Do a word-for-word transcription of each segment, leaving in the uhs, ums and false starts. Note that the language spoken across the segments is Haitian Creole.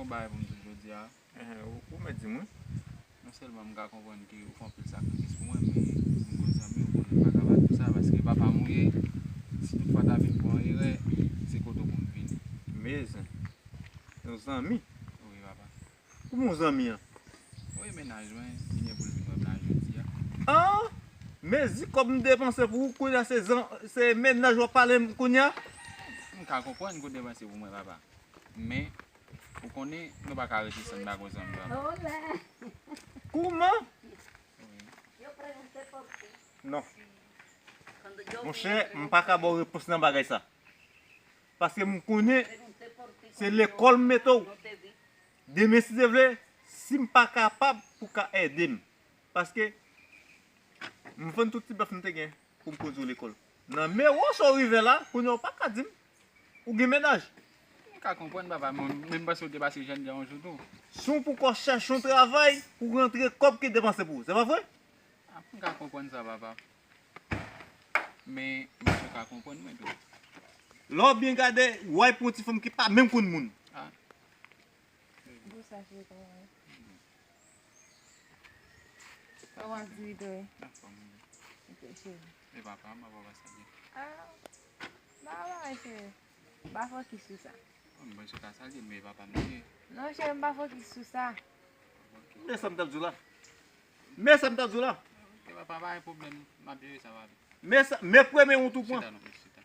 Yon bagay pou m di w jodi a. Enhen, ou, ou mèt di m wi. Non sèlman m ka konprann ke ou fè anpil sakrifis pou mwen, men m gon zanmi, ou konnen m pa ka ba l tout sa, paske papa m ou ye, si toutfwa ta vin pran erè, se kote w pou m vini. Mezanmi, yon zanmi? Wi, papa. Kouman yon zanmi an? Wi, mennaj mwen, li gen pou l vin wè m la jodi a. An! Mezi kòb m depanse pou ou, kounye a se zan-, se mennaj w ap pale m kounye a? M ka konprann ke w depanse pou mwen, papa. Men, ou konnen, nou pa ka rete san n pa gon zanmi, papa. Kouman? Non. Monchè, m pa ka ba w repons nan bagay sa. Paske m konnen se lekòl m mete w. Demen, si Dye vle, si m pa kapab, ou ka ede m. Paske m vann tout ti bèf m te gen pou m kondui w lekòl. Nan men w sa w rive la, kounye a w pa ka di m ou gen mennaj. M ka konprann, papa, men, men m panse w te pase jèn jan yon jou tou. Si w poko chèche yon travay pou rantre kòb ki depanse pou ou, se pa vre? Ah, m ka konprann sa, papa. Men, m panse w ka konprann mwen tou. Lè w byen gade, w al pran yon ti fanm ki pa menm konn moun. Ah. Bonsoir, chérie, comment va? Comment tu es? Anfòm, wi. Ok, chérie. E papa, m ap wè sa byen. Ah, ba, ba, chérie. M pa fokis sou sa. Oh, m panse w ka salye m, men papa m li ye. Non, chérie, m pa fokis sou sa. Ok. Men sa m t ap di w la. Men sa m t ap di w la. Ok, papa, pa gen pwoblèm. M ap jere sa, papa. Men sa, men premye wont ou pran. Chita non, chita.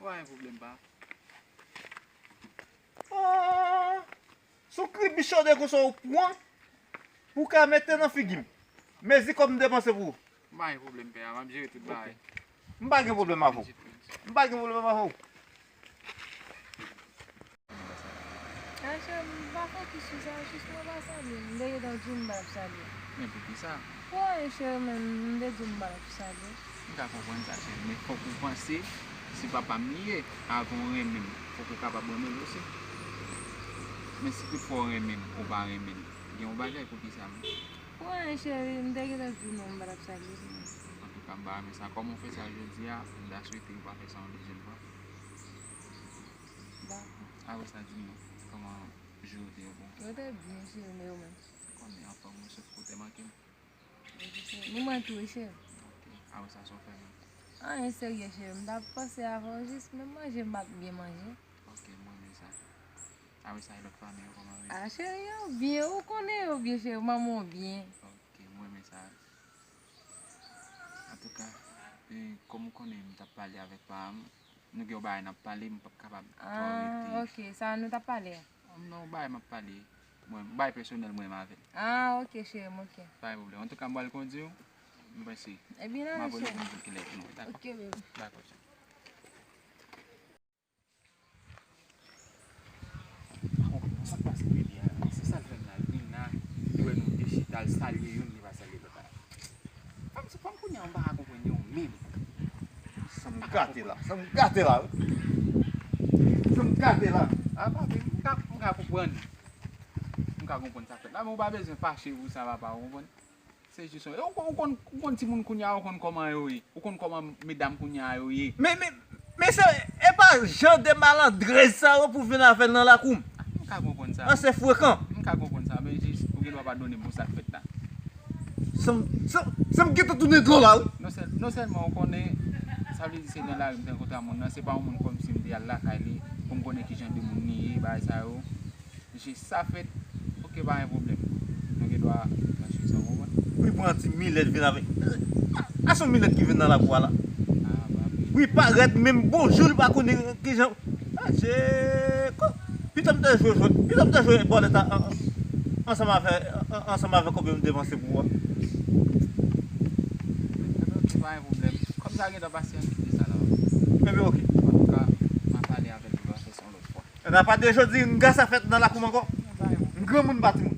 Pa gen pwoblèm, pa. Oh! Sou kribi chode konsa ou pran pou w ka mete nan figi m. Mezi kòb m depanse pou ou. M pa gen pwoblèm, pè a, m ap jere tout bagay. M pa gen pwoblèm avè w. M pa gen pwoblèm avè w. Cheri, m pa fokis sou sa, jis mwen pa salye l. M te gentan di w m pa t ap salye l. Men poukisa? Pou anyen, cheri, men m te di w m pa t ap salye l. M ka konprann sa, cheri, men fòk ou panse, se papa m li ye, avan w renmen m, fòk ou kapab renmen l osi. Men si toutfwa w renmen m, ou pa renmen l, gen yon bagay, poukisa m? Pou anyen, cheri, m te gentan di w non, m pa t ap salye l. Antouka, m pa renmen sa. Kòman w fè sa jodi a, m ta swete ou pa fè sa yon dezyèm fwa. Dakò. Apre sa, di m non, kòman jou yo te ye pou ou? Yo te byen, cheri, men ou menm? M konnen anfòm, mwen, sòf ke w te manke m. Wi, cheri. Ni mwen tou, wi, cheri. Ok. Apre sa, sa w fè menm? Anyen serye, cheri. M t ap panse avè w jis, menm manje m pa t byen manje. Ok, m renmen sa. Apre sa, e lòt fanmi yo, kòman yo ye? Ah, cheri, yo byen. Ou konnen yo byen, cheri. Manman w byen. Ok, m renmen sa. Antouka, e, kòm ou konnen, m t ap pale avèk pa m, nou gen yon bagay n ap pale, m p ap kapab twò rete. Ah, ok. Sa nou t ap pale a? Non, yon bagay m ap pale. Mwen, yon bagay pèsonèl mwen menm avè l. Ah, ok, cheri m, ok. Pa gen pwoblèm. Antouka, m pral kondui w. M panse. Ebyen, m ap rele pou m di w kilè pou nou. Dakò. Ok, baby. Dakò, cheri. Sa k pase bebe a? Se sa l fè m la, l vin la, li wè nou de chita, l salye youn, li pa salye lòt la. Fanm, se fanm kounye a, m pa ka konprann yo menm. Sa m gate la, sa m gate la, wi. Sa m gate la. A, papi, m ka, m ka konprann. M ka konprann sa k fèt la, men ou pa bezwen fache pou sa, papa, ou konprann? Se jis yon, ou, ou konn, ou konn timoun kounye a, ou konn kòman yo ye. Ou konn kòman medam kounye a yo ye. Men, men, men se, e pa jan de malandrez sa yo pou vin avè l nan lakou m. M ka konprann sa. An se frekan. M ka konprann sa, men jis, ou gen dwa padone m pou sa k fèt la. San, san, san m gentan tounen dlo la, wi. Non sèl, non sèlman ou konnen, sa vle di se nan lari m te rankontre a moun nan, se pa yon moun kòmsi m te al lakay li, pou m konnen ki jan de moun li ye, bagay sa yo. Jis sa fèt, ok, pa gen pwoblèm. Nou gen dwa mache ansanm, ou konprann? Wi, pran ti milèt vin avèk. A, a se yon milèt ki vin nan lakou a la. Ah, papi. Wi, parèt menm bonjou, li pa konnen kijan. Adje, ko-, pito m te jwe jwèt, pito m te jwe bòlèt a, an, an, ansanm avè, an, ansanm avè kòb yo m depanse pou ou a. Ebyen, ok, pa gen pwoblèm. Kòm sa gentan pase, ann kite sa la. Ebyen, ok. Antouka, m a pale avè l pou l fè sa yon lòt fwa. Nan pa de jodi, nga sa fèt nan lakou m ankò. M granmoun, m pa timoun.